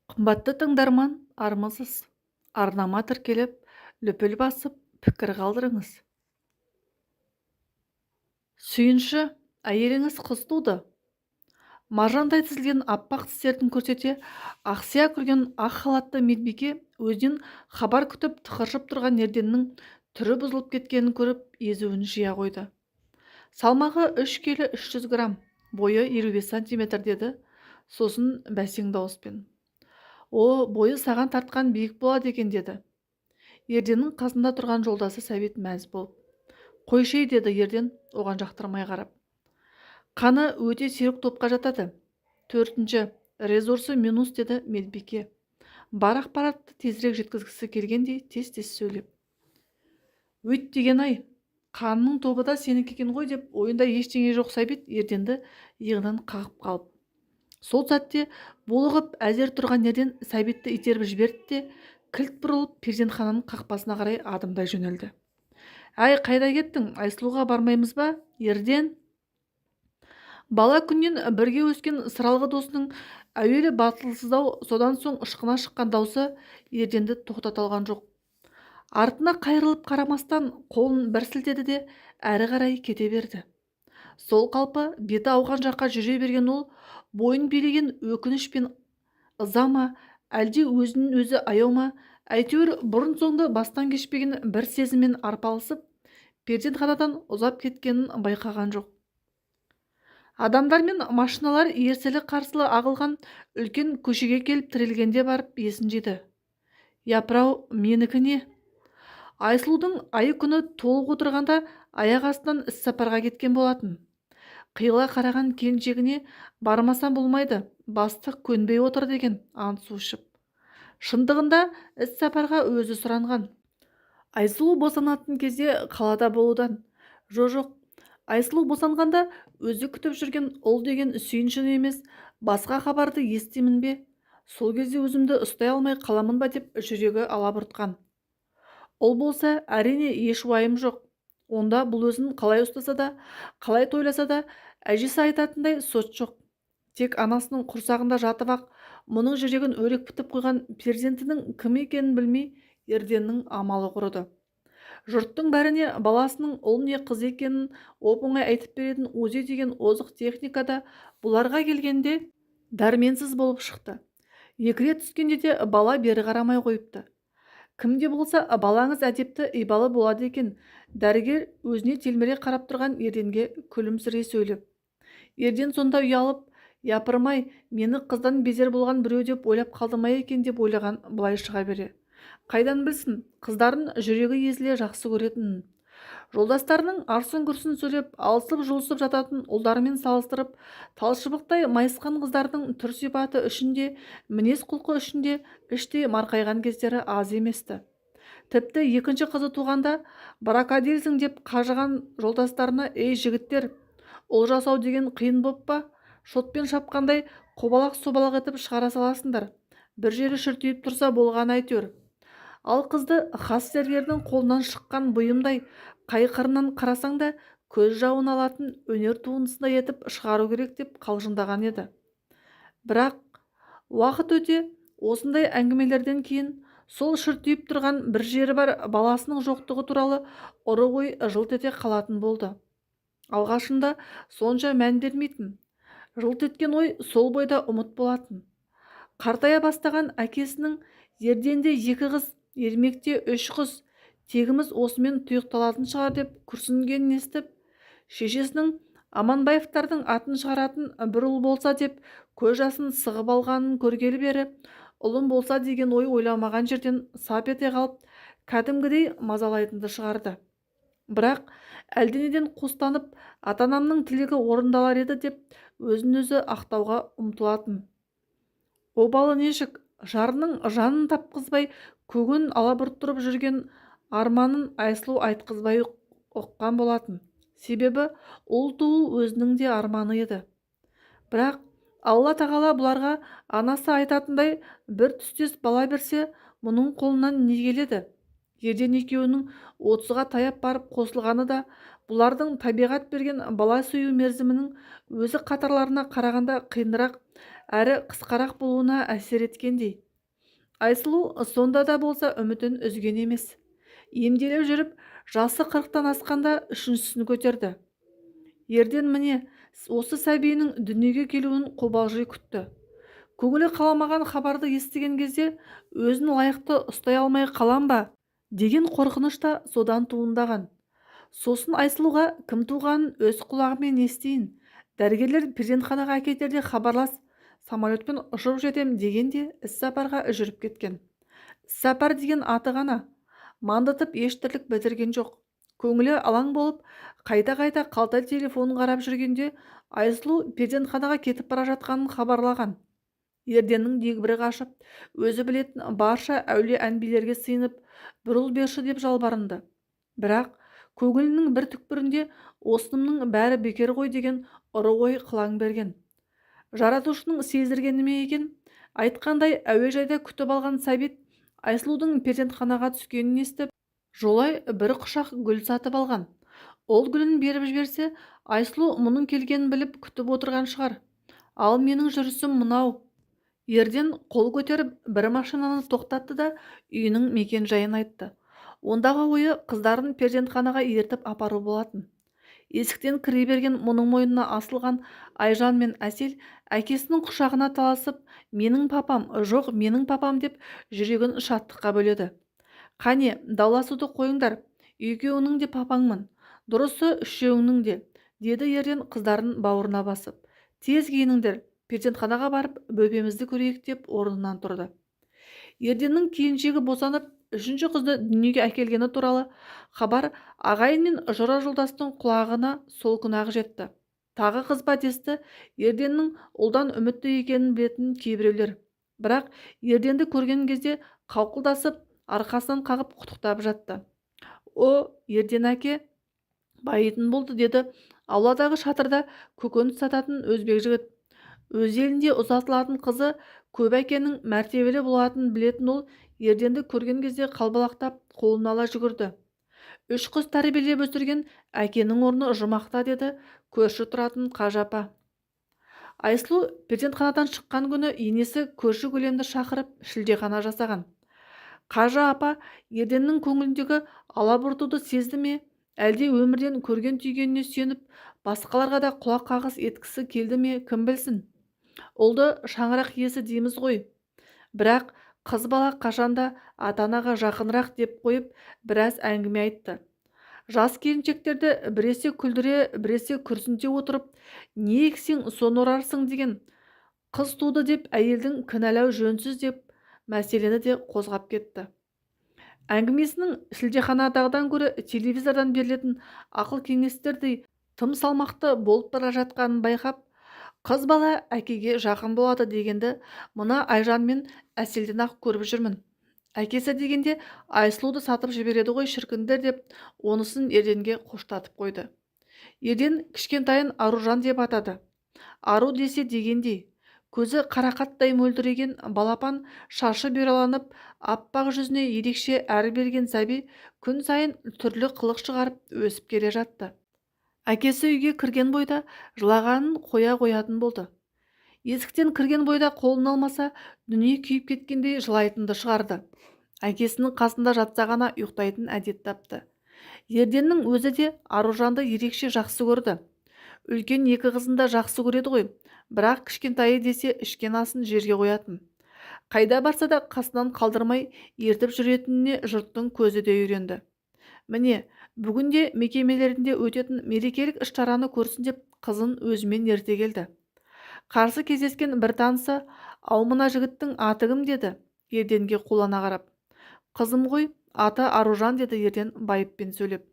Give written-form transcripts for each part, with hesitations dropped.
Қымбатты тыңдарман, армысыз! Арнама тіркеліп, лүпіл басып, пікір қалдырыңыз. Сүйінші, әйеліңіз қыз туды. Маржандай тізілген аппақ тістерін көрсете ақсия күлген ақ халатты медбике өзінен хабар күтіп тықыршып тұрған Ерденнің түрі бұзылып кеткенін көріп, езуін жия қойды. Салмағы 3 келі 300 грамм, бойы 55 сантиметр, деді сосын бәсең дауыспен. О, бойы саған тартқан биік болады екен, деді Ерденнің қасында тұрған жолдасы Сәбит мәз болып. Қойшы ей, деді Ерден оған жақтырмай қарап. Қаны өте сирек топқа жатады, төртінші резусы минус, деді медбике бар ақпаратты тезірек жеткізгісі келгендей тез-тез сөйлеп. Өйттеген-ай, қанының тобы да сенікі екен ғой, деп ойында ештеңе жоқ Сәбит Ерденді иығынан қағып қалып. Сол сәтте булығып әзер тұрған Ерден Сәбитті итеріп жіберді де, кілт бұрылып, перзентхананың қақпасына қарай адымдай жөнелді. Әй, қайда кеттің? Айсұлуға бармаймыз ба, Ерден? Бала күннен бірге өскен сыралғы досының әуелі батылсыздау, содан соң ышқына шыққан даусы Ерденді тоқтата алған жоқ. Артына қайырылып қарамастан қолын бір сілтеді де, әрі қарай кете берді. Сол қалпы беті ауған жаққа жүре берген ол бойын билеген өкініш пен ыза ма, әлде өзін өзі аяу ма, әйтеуір бұрын-соңды бастан кешпеген бір сезіммен арпалысып, перзентханадан ұзап кеткенін байқаған жоқ. Адамдар мен машиналар ерсілі-қарсылы ағылған үлкен көшеге келіп тірелгенде барып есін жиды. Япырау, менікі не? Айсұлудың айы-күні толып отырғанда аяқ астынан іссапарға кеткен болатын. Қиыла қараған келіншегіне бармасам болмайды, бастық көнбей отыр деген ант су ішіп. Шындығында іссапарға өзі сұранған. Айсұлу босанатын кезде қалада болудан. Жо-жоқ, Айсұлу босанғанда өзі күтіп жүрген ұл деген сүйіншіні емес, басқа хабарды естимін бе, сол кезде өзімді ұстай алмай қаламын ба деп жүрегі алабұртқан. Ұл болса, әрине, еш уайым жоқ. Онда бұл өзін қалай ұстаса да, қалай тойласа да, әжесі айтатындай сот жоқ. Тек анасының құрсағында жатып-ақ мұның жүрегін өрекпітіп қойған перзентінің кім екенін білмей Ерденнің амалы құрыды. Жұрттың бәріне баласының ұл не қыз екенін оп-оңай айтып беретін УЗИ деген озық техника да бұларға келгенде дәрменсіз болып шықты. Екі рет түскенде де бала бері қарамай қойыпты. Кім де болса, балаңыз әдепті, ибалы болады екен, дәрігер өзіне телміре қарап тұрған Ерденге күлімсірей сөйлеп. Ерден сонда ұялып, япырмай, мені қыздан безер болған біреу деп ойлап қалды ма екен деп ойлаған былай шыға бере. Қайдан білсін қыздарын жүрегі езіле жақсы көретінін. Жолдастарының арсың-күрсін сөйлеп, алысып-жұлысып жататын ұлдарымен салыстырып, талшыбықтай майысқан қыздардың түр-сипаты үшін де, мінез-құлқы үшін де іштей марқайған кездері аз емес-ті. Тіпті екінші қызы туғанда бракодилсің деп қажыған жолдастарына: «Ей, жігіттер, ұл жасау деген қиын боп па? Шотпен шапқандай қобалақ-собалақ етіп шығара саласыңдар. Бір жері шүртиіп тұрса болғаны әйтеуір. Ал қызды хас зергердің қолынан шыққан бұйымдай, қай қырынан қарасаң да көз жауын алатын өнер туындысындай етіп шығару керек», – деп қалжыңдаған еді. Бірақ уақыт өте осындай әңгімелерден кейін сол шүртиіп тұрған бір жері бар баласының жоқтығы туралы ұры ой жылт ете қалатын болды. Алғашында сонша мән бермейтін. Жылт еткен ой сол бойда ұмыт болатын. Қартая бастаған әкесінің «Ерденде екі қыз, Ермекте үш қыз, тегіміз осымен тұйықталатын шығар» деп күрсінгенін естіп, шешесінің Аманбаевтардың атын шығаратын бір ұл болса деп көз жасын сығып алғанын көргелі бері ұлым болса деген ой ойламаған жерден сап ете қалып, кәдімгідей мазалайтынды шығарды. Бірақ әлденеден қуыстанып, ата-анамның тілегі орындалар еді деп өзін өзі ақтауға ұмтылатын. Обалы нешік, жарының жанын тапқызбай, көңілін алабұрттырып жүрген арманын Айсұлу айтқызбай ұққан болатын. Себебі ұл туу өзінің де арманы еді. Бірақ Алла тағала бұларға анасы айтатындай бір түстес бала берсе, мұның қолынан не келеді? Ерден екеуінің 30-ға таяп барып қосылғаны да бұлардың табиғат берген бала сүю мерзімінің өзі қатарларына қарағанда қиынырақ. Әрі қысқарақ болуына әсер еткендей. Айсұлу сонда да болса үмітін үзген емес. Емделіп жүріп, жасы 40-тан асқанда үшіншісін көтерді. Ерден міне осы сәбиінің дүниеге келуін қобалжи күтті. Көңілі қаламаған хабарды естіген кезде өзін лайықты ұстай алмай қалам ба деген қорқыныш та содан туындаған. Сосын Айсұлуға кім туғанын өз құлағыммен естиін, дәрігерлер перзентханаға әкетерде хабарлас, самолетпен ұшып жетем деген де іссапарға жүріп кеткен. Іссапар деген аты ғана, мандытып еш тірлік бітірген жоқ. Көңілі алаң болып, қайта-қайта қалта телефонын қарап жүргенде Айсұлу перзентханаға кетіп бара жатқанын хабарлаған. Ерденнің дегбірі қашып, өзі білетін барша әулие-әнбилерге сыйынып, бір ұл берші деп жалбарынды. Бірақ көңілінің бір түкпірінде осынымның бәрі бекер ғой деген ұры ой қылаң берген. Жаратушының сездіргені ме екен, айтқандай әуежайда күтіп алған Сәбит Айсұлудың перзентханаға түскенін естіп, жолай бір құшақ гүл сатып алған. Ол гүлін беріп жіберсе, Айсұлу мұның келгенін біліп күтіп отырған шығар. Ал менің жүрісім мынау. Ерден қол көтеріп бір машинаны тоқтатты да үйінің мекен-жайын айтты. Ондағы ойы қыздарын перзентханаға ертіп апару болатын. Есіктен кіре берген мұның мойнына асылған Айжан мен Әсел әкесінің құшағына таласып, менің папам, жоқ менің папам деп жүрегін шаттыққа бөледі. Қане, дауласуды қойыңдар, екеуіңнің де папаңмын, дұрысы үшеуіңнің де, деді Ерден қыздарын бауырына басып. Тез киініңдер, перзентханаға барып бөпемізді көрейік деп орнынан тұрды. Ерденнің келіншегі босанып, үшінші қызды дүниеге әкелгені туралы хабар ағайын мен жора-жолдастың құлағына сол күні-ақ жетті. Тағы қыз ба десті Ерденнің ұлдан үмітті екенін білетін кейбіреулер. Бірақ Ерденді көрген кезде қауқылдасып, арқасынан қағып құттықтап жатты. О, Ерден әке, байитын болды, деді ауладағы шатырда көкөніс сататын өзбек жігіт. Өз елінде ұзатылатын қызы көп әкенің мәртебелі болатынын білетін ол Ерденді көрген кезде қалбалақтап қолын ала жүгірді. Үш қыз тәрбиелеп өсірген әкенің орны жұмақта, деді көрші тұратын қажы апа. Айсұлу перзентханадан шыққан күні енесі көрші көлемді шақырып шілдехана жасаған. Қажы апа Ерденнің көңіліндегі алабұртуды сезді ме, әлде өмірден көрген түйгеніне сүйеніп, басқаларға да құлақ қағыс еткісі келді ме, кім білсін. Ұлды шаңырақ иесі дейміз ғой. Бірақ қыз бала қашанда ата-анаға жақынырақ деп қойып, біраз әңгіме айтты. Жас келіншектерді біресе күлдіре, біресе күрсінте отырып, не ексең соны орарсың деген, қыз туды деп әйелдің кінәлау жөнсіз деп мәселені де қозғап кетті. Әңгімесінің шілдеханадағыдан гөрі телевизордан берілетін ақыл кеңестердей тым салмақты болып бара жатқанын байқап, қыз бала әкеге жақын болады дегенді мына Айжан мен Әселден-ақ көріп жүрмін. Әкесі дегенде Айсұлуды сатып жібереді ғой шіркіндер деп онысын Ерденге қоштатып қойды. Ерден кішкентайын Аружан деп атады. Ару десе дегендей, көзі қарақаттай мөлдіреген балапан, шашы бұйраланып, аппақ жүзіне ерекше әр берген сәби күн сайын түрлі қылық шығарып өсіп келе жатты. Әкесі үйге кірген бойда жылағанын қоя қоятын болды. Есіктен кірген бойда қолын алмаса, дүние күйіп кеткендей жылайтынды шығарды. Әкесінің қасында жатса ғана ұйықтайтын әдет тапты. Ерденнің өзі де Аружанды ерекше жақсы көрді. Үлкен екі қызын да жақсы көреді ғой, бірақ кішкентайы десе ішкен асын жерге қоятын. Қайда барса да қасынан қалдырмай ертіп жүретініне жұрттың көзі де үйренді. Міне, бүгінде мекемелерінде өтетін мерекелік іс-шараны көрсін деп қызын өзімен ерте келді. Қарсы кездескен бір танысы, «Ау, мына жігіттің аты кім?» деді Ерденге қулана қарап. Қызым ғой, аты Аружан, деді Ерден байыппен сөйлеп.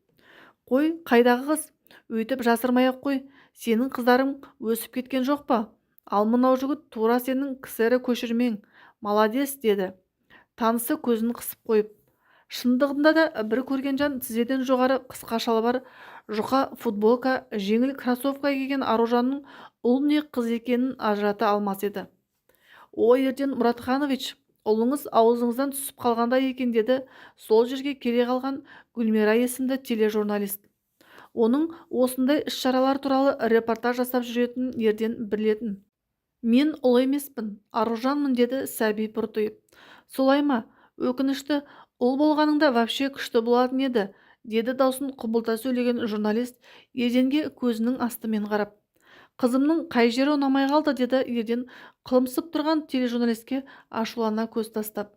Қой, қайдағы қыз? Өйтіп жасырмай-ақ қой, сенің қыздарың өсіп кеткен жоқ па? Ал мынау жігіт тура сенің кісәрі көшірмең, молодец, деді. Танысы көзін қысып қойып. Шындығында да бір көрген жан тізеден жоғары қысқа шалбар, жұқа футболка, жеңіл кроссовка киген Аружанның ұл не қыз екенін ажырата алмас еді. О, Ерден Мұратханович, ұлыңыз аузыңыздан түсіп қалғандай екен, деді сол жерге келе қалған Гүлмира есімді тележурналист. Оның осындай іс-шаралар туралы репортаж жасап жүретінін Ерден білетін. Мен ұл емеспін, Аружанмын, деді Сәби бұртиып. Солай ма? Өкінішті. Ұл болғаныңда вообще күшті болатын еді, деді даусын құбылта сөйлеген журналист Ерденге көзінің астымен қарап. Қызымның қай жері ұнамай қалды, деді Ерден қылымсып тұрған тележурналистке ашулана көз тастап.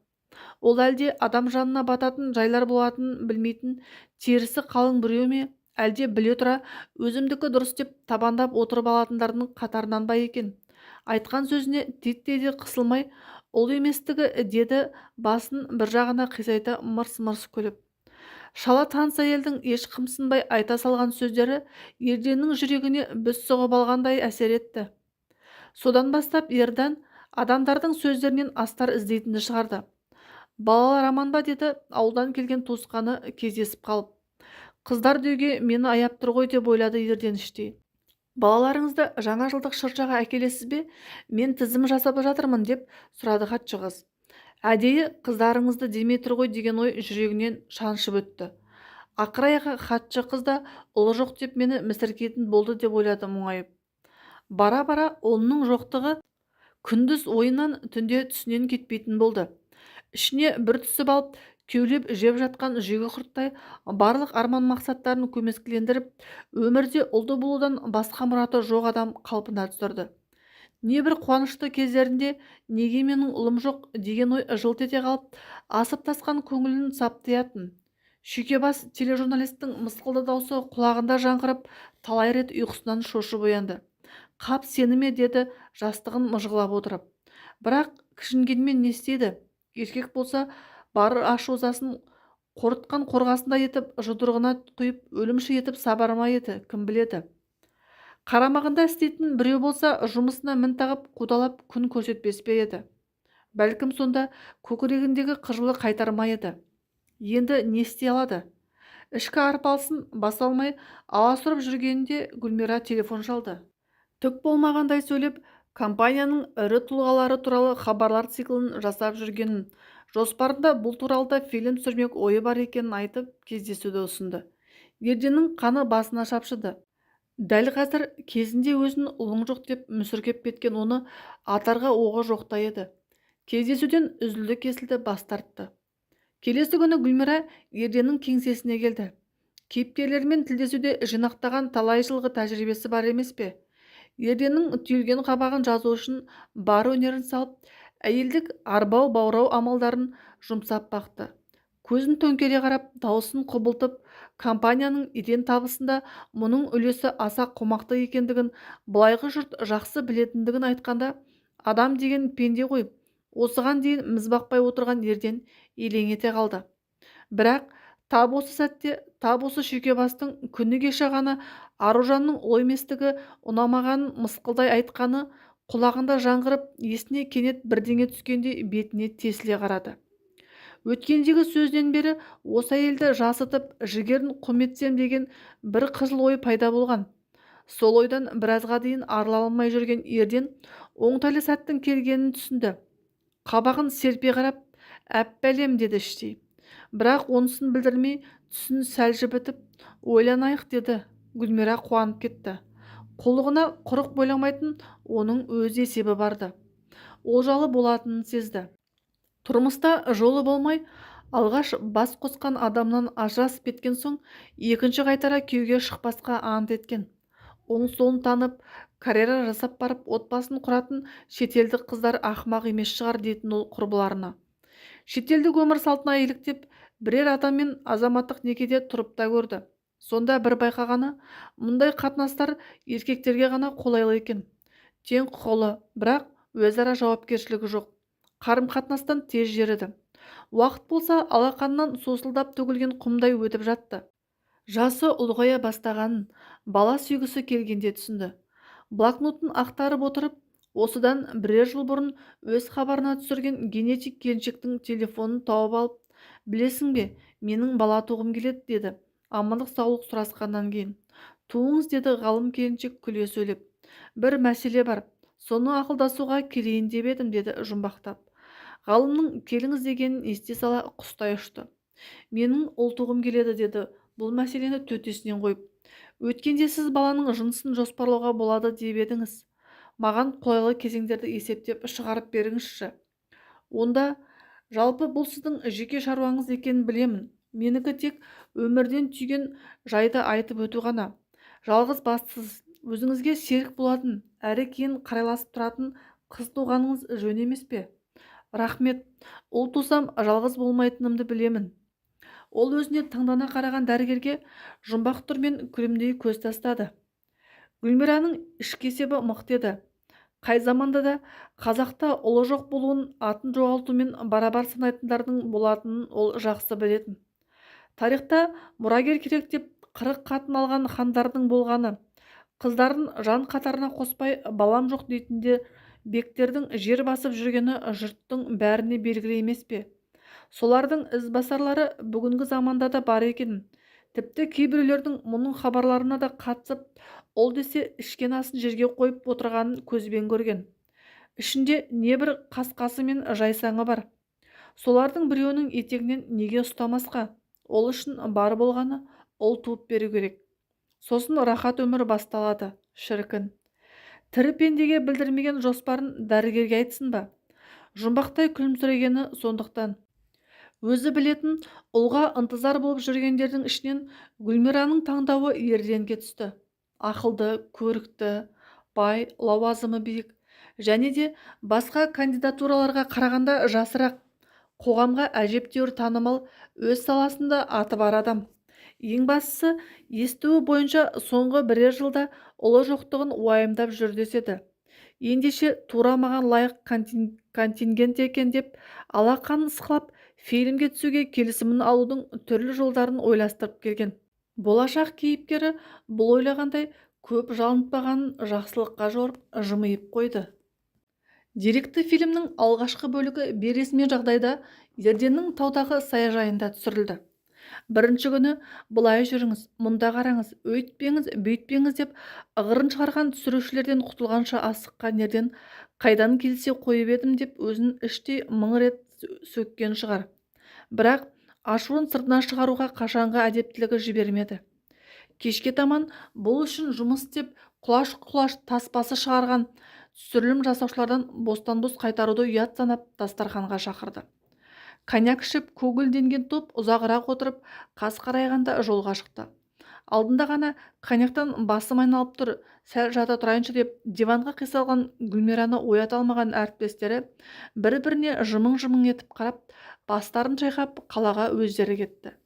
Ол әлде адам жанына бататын жайлар болатынын білмейтін терісі қалың біреу ме, әлде біле тұра өзімдікі дұрыс деп табандап отырып алатындардың қатарынан ба екен? Айтқан сөзіне титтей де қысылмай, ұл еместігі деді басын бір жағына қисайта мырс-мырс күліп. Шала таныс әйелдің еш қымсынбай айта салған сөздері Ерденнің жүрегіне бүс соғып алғандай әсер етті. Содан бастап Ердан адамдардың сөздерінен астар іздейтінді шығарды. Балалар аман ба, деді ауылдан келген туысқаны кездесіп қалып. Қыздар деуге мені аяп тұр ғой деп ойлады Ерден іштей. Балаларыңызды жаңа жылдық шыршаға әкелесіз бе? Мен тізім жасап жатырмын, деп сұрады хатшы қыз. Әдейі қыздарыңызды демей тұр ғой деген ой жүрегінен шаншып өтті. Ақыр аяғы хатшы қыз да ұлы жоқ деп мені мүсіркейтін болды деп ойлады мұңайып. Бара-бара ұлының жоқтығы күндіз ойынан, түнде түсінен кетпейтін болды. Ішіне бір түсіп алып, кеулеп жеп жатқан жегі құрттай барлық арман-мақсаттарын көмескілендіріп, өмірде ұлды болудан басқа мұраты жоқ адам қалпына түсірді. Небір қуанышты кездерінде неге менің ұлым жоқ деген ой жылт ете қалып, асып-тасқан көңілін саптиятын. Шүйкебас тележурналисттің мысқылды даусы құлағында жаңғырып, талай рет ұйқысынан шошып оянды. Қап, сені ме, деді жастығын мыжғылап отырып. Бірақ кіжінгенмен не істейді? Еркек болса, бар ашу-ызасын қорытқан қорғасындай етіп жұдырығына құйып, өлімші етіп сабар ма еді, кім біледі. Қарамағында істейтін біреу болса, жұмысына мін тағып, қудалап күн көрсетпес пе еді. Бәлкім, сонда көкірегіндегі қыжылы қайтар ма еді. Енді не істей алады? Ішкі арпалысын баса алмай аласұрып жүргенінде Гүлмира телефон шалды. Түк болмағандай сөйлеп, компанияның ірі тұлғалары туралы хабарлар циклін жасап жүргенін, жоспарында бұл туралы да фильм түсірмек ойы бар екенін айтып, кездесуді ұсынды. Ерденнің қаны басына шапшыды. Дәл қазір кезінде өзін ұлың жоқ деп мүсіркеп кеткен оны атарға оғы жоқтай еді. Кездесуден үзілді-кесілді бас тартты. Келесі күні Гүлмира Ерденнің кеңсесіне келді. Кейіпкерлермен тілдесуде жинақтаған талай жылғы тәжірибесі бар емес пе? Ерденнің түйілген қабағын жазу үшін бар өнерін салып, әйелдік арбау-баурау амалдарын жұмсап бақты. Көзін төңкере қарап, даусын құбылтып, компанияның еден табысында мұның үлесі аса қомақты екендігін былайғы жұрт жақсы білетіндігін айтқанда, адам деген пенде ғой, осыған дейін міз бақпай отырған Ерден елең ете қалды. Бірақ тап осы сәтте, тап осы шүйкебастың күні кеше ғана Аружанның ұл еместігі ұнамағанын мысқылдай айтқаны құлағында жаңғырып, есіне кенет бірдеңе түскендей бетіне тесіле қарады. Өткендегі сөзінен бері осы әйелді жасытып, жігерін құм етсем деген бір қызыл ой пайда болған. Сол ойдан біразға дейін арыла алмай жүрген Ерден оңтайлы сәттің келгенін түсінді. Қабағын серпе қарап, әп-бәлем деді іштей. Бірақ онысын білдірмей, түсін сәл жібітіп, ойланайық деді. Гүлмира қуанып кетті. Қулығына құрық бойламайтын оның өз есебі барды. Олжалы болатынын сезді. Тұрмыста жолы болмай, алғаш бас қосқан адамнан ажырасып кеткен соң, екінші қайтара күйеуге шықпасқа ант еткен. Оң-солын танып, карьера жасап барып отбасын құратын шетелдік қыздар ақымақ емес шығар дейтін ол құрбыларына. Шетелдік өмір салтына еліктеп, бірер адаммен азаматтық некеде тұрып та көрді. Сонда бір байқағаны, мұндай қатынастар еркектерге ғана қолайлы екен. Тең құқылы, бірақ өзара жауапкершілігі жоқ. Қарым-қатынастан тез жеріді. Уақыт болса, алақаннан сосылдап төгілген құмдай өтіп жатты. Жасы ұлғая бастағанын, бала сүйгісі келгенде түсінді. Блокнотын ақтарып отырып, осыдан бірер жыл бұрын өз хабарына түсірген генетик келіншектің телефонын тауып алып, білесің бе, менің бала туғым келеді деді. Амандық саулық сұрасқаннан кейін. Туыңыз деді ғалым келіншек күле сөйлеп. Бір мәселе бар, соны ақылдасуға келейін деп едім деді жұмбақтап. Ғалымның келіңіз дегенін ести сала құстай ұшты. Менің ұл туғым келеді деді бұл мәселені төтесінен қойып. Өткенде сіз баланың жынысын жоспарлауға болады деп едіңіз. Маған қолайлы кезеңдерді есептеп шығарып беріңізші. Онда жалпы бұл сіздің жеке шаруаңыз екенін білемін. Менікі тек өмірден түйген жайды айтып өту ғана. Жалғыз бастысыз, өзіңізге серік болатын, әрі кейін қарайласып тұратын қыз туғаныңыз жөн емес пе? Рахмет. Ұл тусам жалғыз болмайтынымды білемін. Ол өзіне таңдана қараған дәрігерге жұмбақ түрмен күлімдей көз тастады. Гүлмираның ішкі есебі мықты еді. Қай заманда да қазақта ұлы жоқ болуын атын жоғалтумен барабар санайтындардың болатынын ол жақсы білетін. Тарихта мұрагер керек деп 40 қатын алған хандардың болғаны, қыздарын жан қатарына қоспай балам жоқ дейтінде бектердің жер басып жүргені жұрттың бәріне белгілі емес пе? Солардың ізбасарлары бүгінгі заманда да бар екен. Тіпті кейбіреулердің мұның хабарларына да қатысып, ұл десе ішкен асын жерге қойып отырғанын көзбен көрген. Ішінде небір қасқасы мен жайсаңы бар. Солардың біреуінің етегінен неге ұстамасқа? Ол үшін бар болғаны ұл туып беру керек. Сосын рахат өмір басталады, шіркін. Тірі пендеге білдірмеген жоспарын дәрігерге айтсын ба? Жұмбақтай күлімсірегені сондықтан. Өзі білетін ұлға ынтызар болып жүргендердің ішінен Гүлмираның таңдауы Ерденге түсті. Ақылды, көрікті, бай, лауазымы биік және де басқа кандидатураларға қарағанда жасырақ, қоғамға әжептәуір танымал, өз саласында аты бар адам. Ең бастысы, естуі бойынша соңғы бірер жылда ұлы жоқтығын уайымдап жүр деседі. Ендеше тура маған лайық контингент екен деп алақанын ысқылап, фильмге түсуге келісімін алудың түрлі жолдарын ойластырып келген. Болашақ кейіпкері бұл ойлағандай көп жалынтпағанын жақсылыққа жорып жымиып қойды. Деректі фильмнің алғашқы бөлігі бейресми жағдайда Ерденнің таудағы саяжайында түсірілді. Бірінші күні былай жүріңіз, мұнда қараңыз, өйтпеңіз, бүйтпеңіз деп ығырын шығарған түсірушілерден құтылғанша асыққан Ерден қайдан келсе қойып едім деп өзін іштей мың рет сөккен шығар. Бірақ ашуын сыртына шығаруға қашанғы әдептілігі жібермеді. Кешке таман бұл үшін жұмыс істеп құлаш-құлаш таспасы шығарған түсірілім жасаушылардан бостан-бос қайтаруды ұят санап дастарханға шақырды. Коньяк ішіп көгілденген топ ұзағырақ отырып, қас қарайғанда жолға шықты. Алдында ғана коньяктан басым айналып тұр, сәл жата тұрайыншы деп диванға қисалған Гүлмираны оята алмаған әріптестері бір-біріне жымың-жымың етіп қарап, бастарын шайқап қалаға өздері кетті.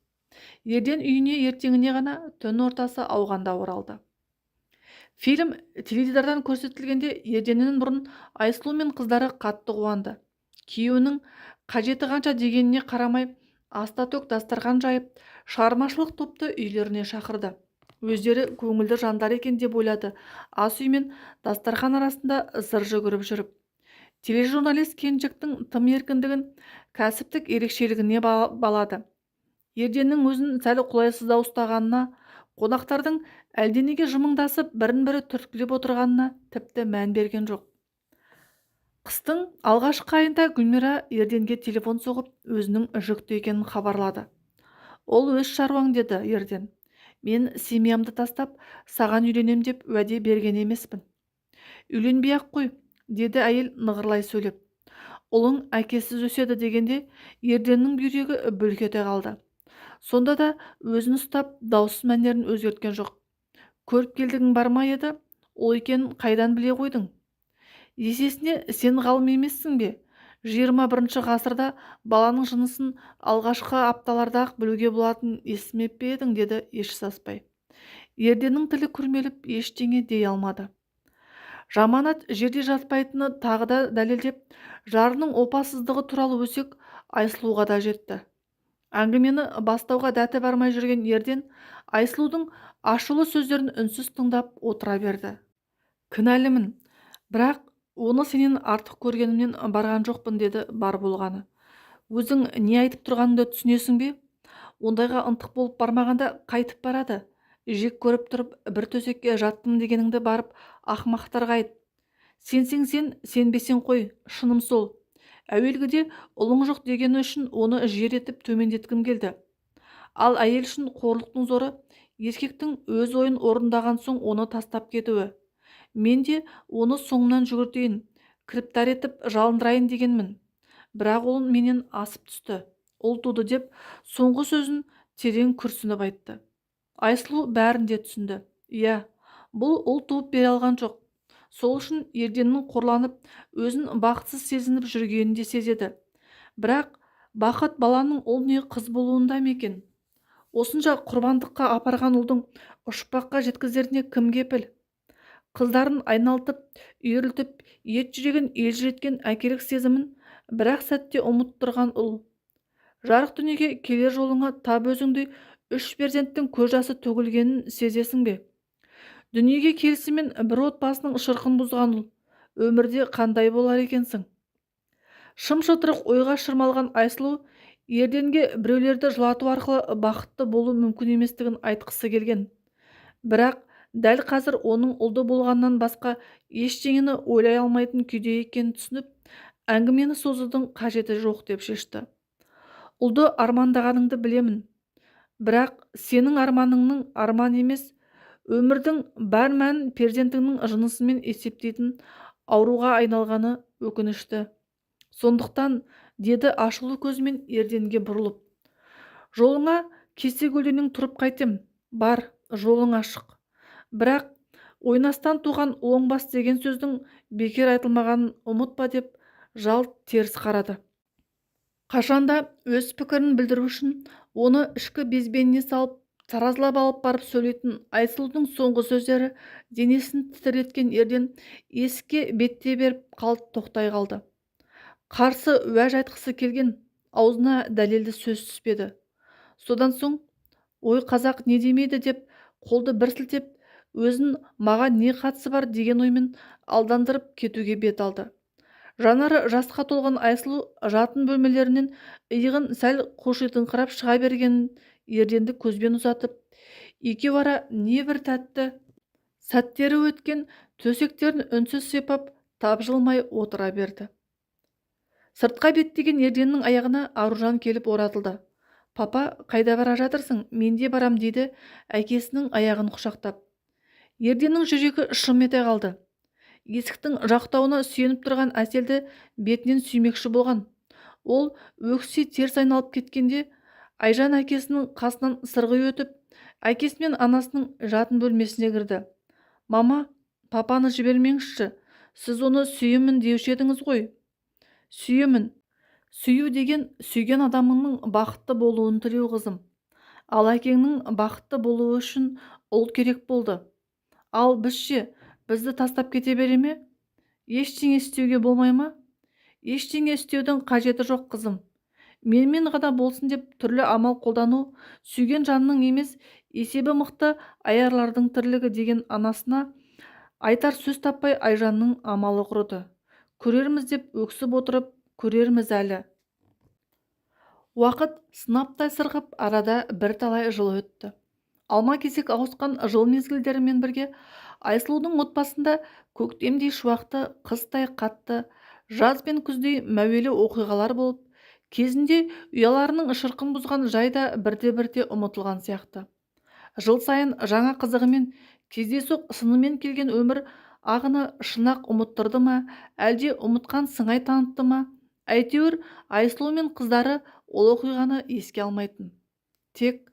Ерден үйіне ертеңіне ғана түн ортасы ауғанда оралды. Фильм теледидардан көрсетілгенде Ерденнен бұрын Айсұлу мен қыздары қатты қуанды. Күйеуінің қажеті қанша дегеніне қарамай, аста-төк дастархан жайып, шығармашылық топты үйлеріне шақырды. Өздері көңілді жандар екен деп ойлады ас үй мен дастархан арасында зыр жүгіріп жүріп. Тележурналист келіншектің тым еркіндігін кәсіптік ерекшелігіне балады. Ерденнің өзін сәл қолайсыздау ұстағанына, қонақтардың әлденеге жымыңдасып бірін-бірі түрткілеп отырғанына тіпті мән берген жоқ. Қыстың алғашқы айында Гүлмира Ерденге телефон соғып, өзінің жүкті екенін хабарлады. Ол өз шаруаң деді Ерден. Мен семьямды тастап, саған үйленем деп уәде берген емеспін. Үйленбей-ақ қой, деді әйел нығырлай сөйлеп. Ұлың әкесіз өседі дегенде Ерденнің бүйрегі бүлк ете қалды. Сонда да өзін ұстап, дауыс мәнерін өзгерткен жоқ. Көріп келдігің бар ма еді? Ол екенін қайдан біле қойдың? Есесіне сен ғалым емессің бе? 21 ғасырда баланың жынысын алғашқы апталарда-ақ білуге болатынын естімеп пе едің, деді еш саспай. Ерденнің тілі күрмеліп, ештеңе дей алмады. Жаманат жерде жатпайтыны тағы да дәлелдеп, жарының опасыздығы туралы өсек Айсұлуға да жетті. Әңгімені бастауға дәті бармай жүрген Ерден Айсұлудың ашулы сөздерін үнсіз тыңдап отыра берді. Кінәлімін, бірақ оны сенен артық көргенімнен барған жоқпын, деді бар болғаны. Өзің не айтып тұрғаныңды түсінесің бе? Ондайға ынтық болып бармағанда қайтып барады. Жек көріп тұрып бір төсекке жаттым дегеніңді барып ақымақтарға айт. Сенсең сен, сенбесең қой, шыным сол. Әуелгіде ұлың жоқ дегені үшін оны жер етіп төмендеткім келді. Ал әйел үшін қорлықтың зоры еркектің өз ойын орындаған соң оны тастап кетуі. Мен де оны соңымнан жүгіртейін, кіріптар етіп жалындырайын дегенмін. Бірақ ол менен асып түсті. Ұл туды деп соңғы сөзін терең күрсініп айтты. Айсұлу бәрін де түсінді. Иә, бұл ұл туып бере алған жоқ. Сол үшін Ерденнің қорланып, өзін бақытсыз сезініп жүргенін де сезеді. Бірақ бақыт баланың ұл не қыз болуында ма екен? Осынша құрбандыққа апарған ұлдың ұшпаққа жеткізеріне кім кепіл? Қыздарын айналтып, үйірілтіп, ет жүрегін елжіреткен әкелік сезімін бір-ақ сәтте ұмыттырған ұл. Жарық дүниеге келер жолыңа тап өзіңдей үш перзенттің көз жасы төгілгенін сезесің бе? Дүниеге келісімен бір отбасының шырқын бұзған ұл, өмірде қандай болар екенсің? Шым-шытырық ойға шырмалған Айсұлу Ерденге біреулерді жылату арқылы бақытты болу мүмкін еместігін айтқысы келген. Бірақ дәл қазір оның ұлды болғаннан басқа ештеңені ойлай алмайтын күйде екенін түсініп, әңгімені созудың қажеті жоқ деп шешті. Ұлды армандағаныңды білемін. Бірақ сенің арманыңның арман емес, өмірдің бар мәнін перзентіңнің жынысымен есептейтін ауруға айналғаны өкінішті. Сондықтан, деді ашулы көзімен Ерденге бұрылып. Жолыңа кесе көлденең тұрып қайтем, бар, жолың ашық. Бірақ ойнастан туған оңбас деген сөздің бекер айтылмағанын ұмытпа деп жалт теріс қарады. Қашанда өз пікірін білдіру үшін оны ішкі безбеніне салып, таразылап алып барып сөйлейтін Айсұлудың соңғы сөздері денесін тітіреткен Ерден есікке беттей беріп қалт тоқтай қалды. Қарсы уәж айтқысы келген, аузына дәлелді сөз түспеді. Содан соң, ой қазақ не демейді деп қолды бір сілтеп, өзін маған не қатысы бар деген оймен алдандырып кетуге бет алды. Жанары жасқа толған Айсұлу жатын бөлмелерінен иығын сәл қушитыңқырап шыға бергенін Ерденді көзбен ұзатып, екеу ара небір тәтті сәттері өткен төсектерін үнсіз сипап, тапжылмай отыра берді. Сыртқа беттеген Ерденнің аяғына Аружан келіп оратылды. Папа, қайда бара жатырсың? Мен де барам, дейді әкесінің аяғын құшақтап. Ерденнің жүрегі шым ете қалды. Есіктің жақтауына сүйеніп тұрған Әселді бетінен сүймекші болған. Ол өкси теріс айналып кеткенде, Айжан әкесінің қасынан сырғи өтіп, әкесі мен анасының жатын бөлмесіне кірді. Мама, папаны жібермеңізші, сіз оны сүйемін деуші едіңіз ғой. Сүйемін. Сүю деген сүйген адамыңның бақытты болуын тілеу, қызым. Ал әкеңнің бақытты болуы үшін ұл керек болды. Ал біз ше, бізді тастап кете бере ме? Ештеңе істеуге болмай ма? Ештеңе істеудің қажеті жоқ, қызым. Менімен ғана болсын деп түрлі амал қолдану сүйген жанның емес, есебі мықты аярлардың тірлігі деген анасына айтар сөз таппай Айжанның амалы құрыды. Көрерміз деп өксіп отырып, көрерміз әлі. Уақыт сынаптай сырғып, арада бірталай жыл өтті. Алма-кезек ауысқан жыл мезгілдерімен бірге Айсұлудың отбасында көктемдей шуақты, қыстай қатты, жаз бен күздей мәуелі оқиғалар болып, кезінде ұяларының шырқын бұзған жай да бірте-бірте ұмытылған сияқты. Жыл сайын жаңа қызығымен, кездейсоқ сынымен келген өмір ағыны шын-ақ ұмыттырды ма, әлде ұмытқан сыңай танытты ма, әйтеуір Айсұлу мен қыздары ол оқиғаны еске алмайтын. Тек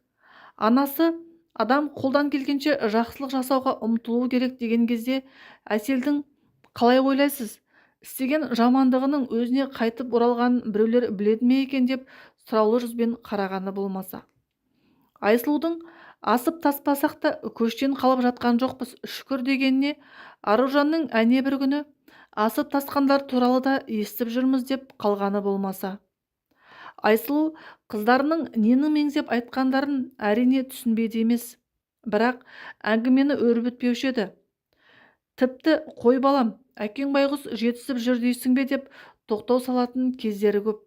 анасы адам қолдан келгенше жақсылық жасауға ұмтылуы керек деген кезде Әселдің қалай ойлайсыз, істеген жамандығының өзіне қайтып оралғанын біреулер біледі ме екен деп сұраулы жүзбен қарағаны болмаса. Айсұлудың асып таспасақ та көштен қалып жатқан жоқпыз, шүкір дегеніне Аружанның әне бір күні асып тасқандар туралы да естіп жүрміз деп қалғаны болмаса. Айсұлу қыздарының нені меңзеп айтқандарын әрине түсінбейді емес, бірақ әңгімені өрбітпеуші еді. Тіпті қой балам, әкең байғұс жетісіп жүр дейсің бе деп тоқтау салатын кездері көп.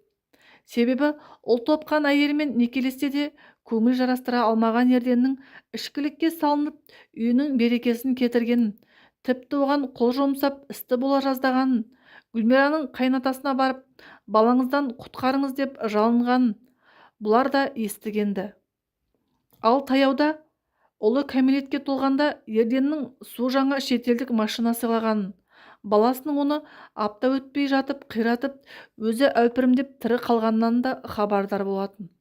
Себебі ұл топқан әйелімен некелессе де көңіл жарастыра алмаған Ерденнің ішкілікке салынып үйінің берекесін кетіргенін, тіпті оған қол жұмсап істі бола жаздағанын, Гүлмираның қайнатасына барып, балаңыздан құтқарыңыз деп жалынғанын бұлар да естігенді. Ал таяуда Ұлы кәмелетке толғанда Ерденнің су жаңа шетелдік машина сыйлағанын, баласының оны апта өтпей жатып қиратып, өзі әупірімдеп тірі қалғанынан да хабардар болатын.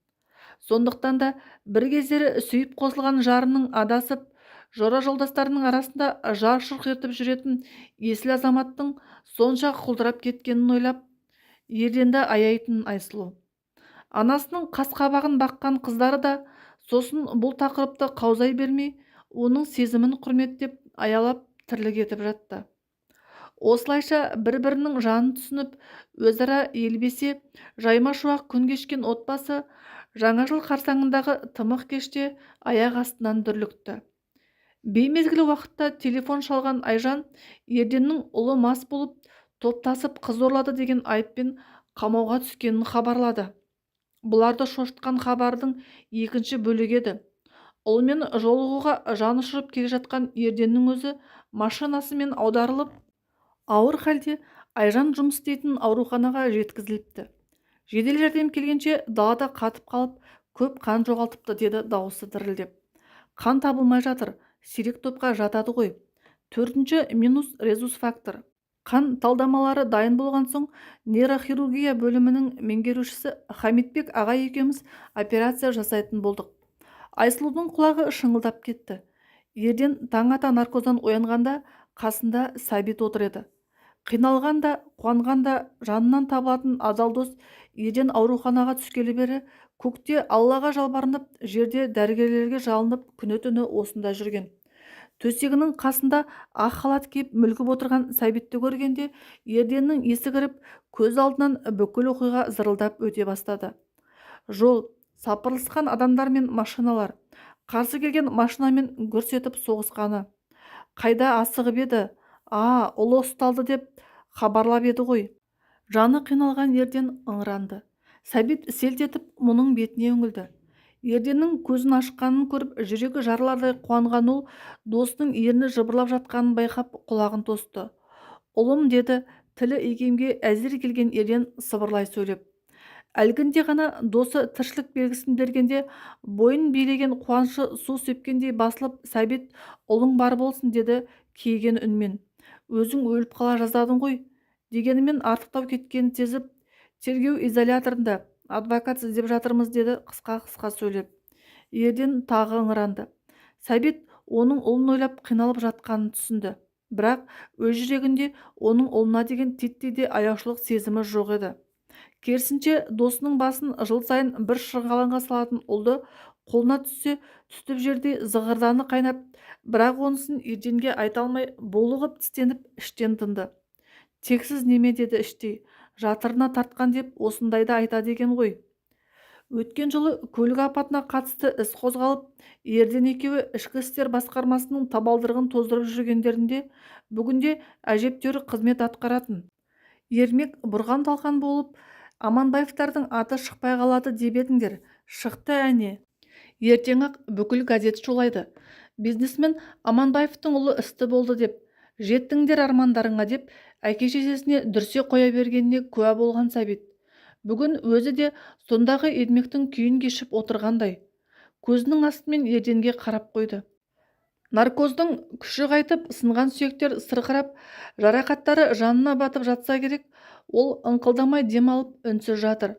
Сондықтан да бір кездері сүйіп қосылған жарының адасып, жора-жолдастарының арасында жар-жұрқ етіп жүретін есіл азаматтың сонша құлдырап кеткенін ойлап, Ерденді аяйтын Айсұлу. Анасының қас-қабағын баққан қыздары да сосын бұл тақырыпты қаузай бермей, оның сезімін құрметтеп, аялап тірлік етіп жатты. Осылайша бір-бірінің жанын түсініп, өзара елбесе жайма шуақ күн кешкен отбасы жаңа жыл қарсаңындағы тымық кеште аяқ астынан дүрлікті. Беймезгіл уақытта телефон шалған Айжан Ерденнің ұлы мас болып, топтасып қыз зорлады деген айыппен қамауға түскенін хабарлады. Бұларды шошытқан хабардың екінші бөлігі еді. Ұлымен жолығуға жан ұшырып келе жатқан Ерденнің өзі машинасымен аударылып, ауыр халде Айжан жұмыс істейтін ауруханаға жеткізіліпті. Жедел жәрдем келгенше далада қатып қалып, көп қан жоғалтыпты, деді дауысы дірілдеп. Қан табылмай жатыр, сирек топқа жатады ғой. 4-ші минус резус фактор. Қан талдамалары дайын болған соң нейрохирургия бөлімінің меңгерушісі Хамитбек ағай екеуміз операция жасайтын болдық. Айсұлудың құлағы шыңылдап кетті. Ерден таң ата наркоздан оянғанда қасында Сәбит отыр еді. Қиналған да, қуанған да жанынан табылатын адал дос Ерден ауруханаға түскелі бері көкте Аллаға жалбарынып, жерде дәрігерлерге жалынып күні-түні осында жүрген. Төсегінің қасында ақ халат киіп мүлгіп отырған Сәбитті көргенде Ерденнің есі кіріп, көз алдынан бүкіл оқиға зырылдап өте бастады. Жол, сапырылысқан адамдар мен машиналар, қарсы келген машинамен гүрс етіп соғысқаны. Қайда асығып еді? А, ұлы ұсталды деп хабарлап еді ғой. Жаны қиналған Ерден ыңыранды. Сәбит селт етіп мұның бетіне үңілді. Ерденнің көзін ашқанын көріп, жүрегі жарылардай қуанған ол досының ерні жыбырлап жатқанын байқап, құлағын тосты. Ұлым, деді тілі икемге әзер келген Ерден сыбырлай сөйлеп. Әлгінде ғана досы тіршілік белгісін бергенде бойын билеген қуанышы су сепкендей басылып, Сәбит, ұлың бар болсын, деді кейіген үнмен. Өзің өліп қала жаздадың ғой, дегенімен артықтау кеткенін сезіп, тергеу изоляторында адвокат іздеп жатырмыз, деді қысқа-қысқа сөйлеп. Ерден тағы ыңыранды. Сәбит оның ұлын ойлап қиналып жатқанын түсінді. Бірақ өз жүрегінде оның ұлына деген титтей де аяушылық сезімі жоқ еді. Керісінше, досының басын жыл сайын бір шырғалаңға салатын ұлды қолына түссе түтіп жердей зығырданы қайнап, бірақ онысын Ерденге айта алмай булығып тістеніп іштен тынды. Тексіз неме, деді іштей, жатырына тартқан деп осындайда айтады екен ғой. Өткен жылы көлік апатына қатысты іс қозғалып, Ерден екеуі ішкі істер басқармасының табалдырығын тоздырып жүргендерінде бүгінде әжептәуір қызмет атқаратын Ермек бұрған-талқан болып, Аманбаевтардың аты шықпай қалады деп едіңдер, шықты әне. Ертең-ақ бүкіл газет шулайды. Бизнесмен Аманбаевтың ұлы істі болды деп, жеттіңдер армандарыңа деп әке-шешесіне дүрсе қоя бергеніне куә болған Сәбит бүгін өзі де сондағы Ермектің күйін кешіп отырғандай, көзінің астымен Ерденге қарап қойды. Наркоздың күші қайтып, сынған сүйектер сырқырап, жарақаттары жанына батып жатса керек, ол ыңқылдамай дем алып үнсіз жатыр.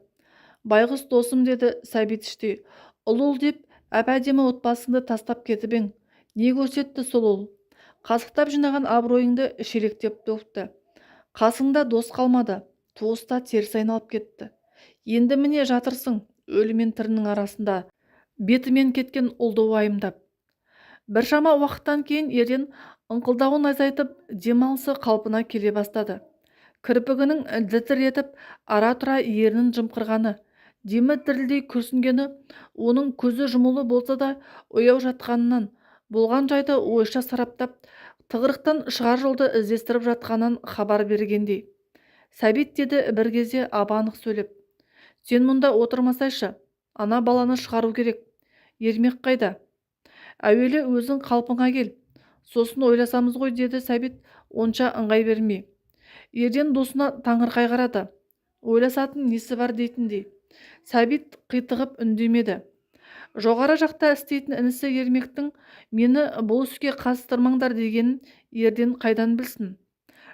Байғұс досым, деді Сәбит іштей, ұл ұл деп әп-әдемі отбасыңды тастап кетіп ең, не көрсетті сол ұл? Қасықтап жинаған абыройыңды шелектеп төкті. Қасыңда дос қалмады, туыс та теріс айналып кетті. Енді міне жатырсың өлі мен тірінің арасында, бетімен кеткен ұлды уайымдап. Біршама уақыттан кейін Ерден ыңқылдауын азайтып, демалысы қалпына келе бастады. Кірпігінің дітір етіп, ара-тұра ернін жымқырғаны, демі дірілдей күрсінгені оның көзі жұмулы болса да ояу жатқанынан, болған жайды ойша сараптап, тығырықтан шығар жолды іздестіріп жатқанынан хабар бергендей. Сәбит, деді бір кезде ап-анық сөйлеп, сен мұнда отырмасайшы, ана баланы шығару керек. Ермек қайда? Әуелі өзің қалпыңа кел, сосын ойласамыз ғой, деді Сәбит онша ыңғай бермей. Ерден досына таңырқай қарады, ойласатын несі бар дейтіндей. Сәбит қитығып үндемеді. Жоғары жақта істейтін інісі Ермектің «Мені бұл іске қатыстырмаңдар» дегенін Ерден қайдан білсін?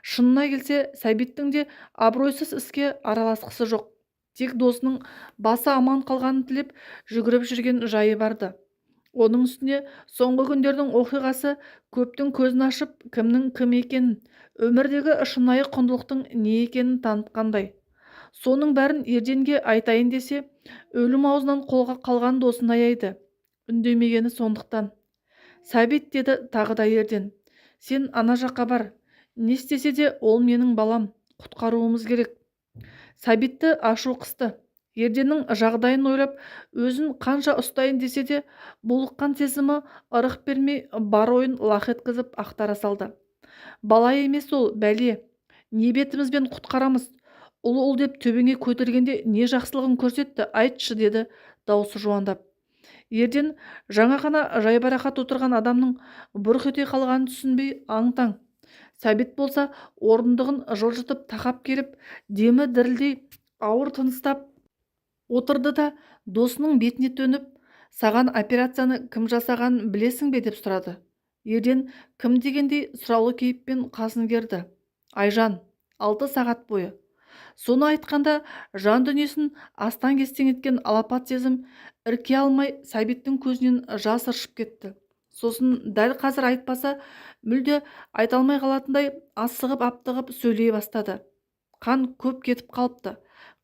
Шынына келсе, Сәбиттің де абыройсыз іске араласқысы жоқ. Тек досының басы аман қалғанын тілеп жүгіріп жүрген жайы барды. Оның үстіне соңғы күндердің оқиғасы көптің көзін ашып, кімнің кім екенін, өмірдегі шынайы құндылықтың не екенін танытқандай. Соның бәрін Ерденге айтайын десе, өлім аузынан қолға қалған досын аяйды. Үндемегені сондықтан. «Сәбит, – деді тағы да Ерден, – сен ана жаққа бар. Не істесе де, ол менің балам, құтқаруымыз керек». Сәбитті ашу қысты. Ерденнің жағдайын ойлап, өзін қанша ұстайын десе де, булыққан сезімі ырық бермей, бар ойын лақ еткізіп ақтара салды. «Бала емес ол, бәле. Не бетімізбен құтқарамыз? Ұл, ұл деп төбеңе көтергенде не жақсылығын көрсетті, айтшы?» – деді даусы жуандап. Ерден жаңа ғана жайбарақат отырған адамның бұрқ ете қалғанын түсінбей аң-таң. Сәбит болса, орындығын жылжытып тақап келіп, демі дірілдей ауыр тыныстап отырды да, досының бетіне төніп: «Саған операцияны кім жасағанын білесің бе?» – деп сұрады. Ерден кім дегендей сұраулы кейіппен қасын керді. «Айжан. 6 сағат бойы». Соны айтқанда жан дүниесін астаң-кестең еткен алапат сезім ірке алмай, Сәбиттің көзінен жас ыршып кетті. Сосын дәл қазір айтпаса, мүлде айта алмай қалатындай асығып-аптығып сөйлей бастады: «Қан көп кетіп қалыпты.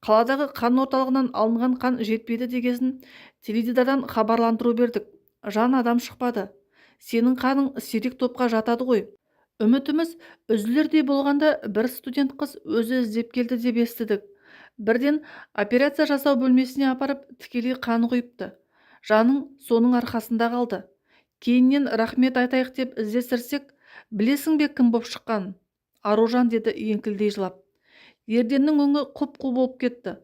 Қаладағы қан орталығынан алынған қан жетпейді дегесін, теледидардан хабарландыру бердік. Жан адам шықпады. Сенің қаның сирек топқа жатады ғой. Үмітіміз үзілердей болғанда, бір студент қыз өзі іздеп келді деп естідік. Бірден операция жасау бөлмесіне апарып, тікелей қан құйыпты. Жаның соның арқасында қалды. Кейіннен рахмет айтайық деп іздестірсек, білесің бе, кім боп шыққанын? Аружан», – деді еңкілдей жылап. Ерденнің өңі құп-қу болып кетті.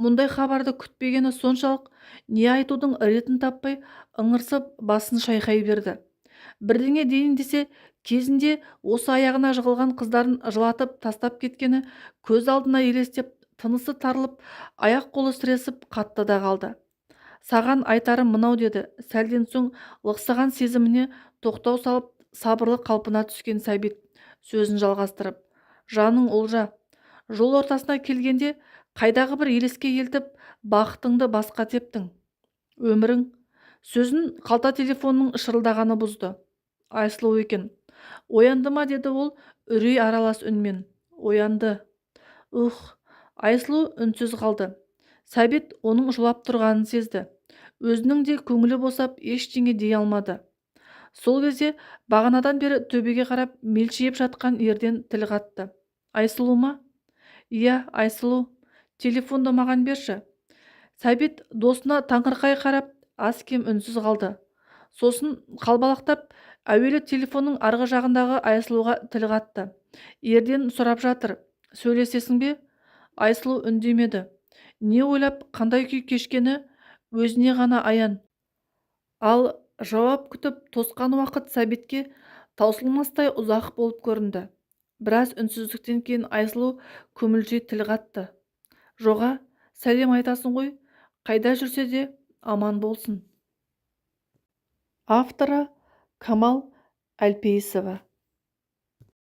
Мұндай хабарды күтпегені соншалық, не айтудың ретін таппай, ыңырсып басын шайқай берді. Бірдеңе дейін десе, кезінде осы аяғына жығылған қыздарын жылатып тастап кеткені көз алдына елестеп, тынысы тарылып, аяқ-қолы сіресіп қатты да қалды. «Саған айтарым мынау, – деді сәлден соң лықсыған сезіміне тоқтау салып, сабырлы қалпына түскен Сәбит сөзін жалғастырып, – жаның олжа. Жол ортасына келгенде қайдағы бір елеске елтіп, бақытыңды басқа тептің. Өмірің…» Сөзін қалта телефонының шырылдағаны бұзды. Айсұлу екен. «Оянды ма?» – деді ол үрей аралас үнмен. «Оянды». «Ух». Айсұлу үнсіз қалды. Сәбит оның жылап тұрғанын сезді. Өзінің де көңілі босап, ештеңе дей алмады. Сол кезде бағанадан бері төбеге қарап мелшиіп жатқан Ерден тіл қатты: «Айсұлу ма?» «Иә, Айсұлу. Телефонды маған берші». Сәбит досына таңырқай қарап, аз-кем үнсіз қалды. Сосын қалбалақтап, әуелі телефонның арғы жағындағы Айсұлуға тіл қатты: «Ерден сұрап жатыр, сөйлесесің бе?» Айсұлу үндемеді. Не ойлап, қандай күй кешкені өзіне ғана аян. Ал жауап күтіп тосқан уақыт Сәбитке таусылмастай ұзақ болып көрінді. Біраз үнсіздіктен кейін Айсұлу күмілжи тіл қатты: «Жоға, сәлем айтасың ғой. Қайда жүрсе де аман болсын». Авторы Камал Әлпейісова.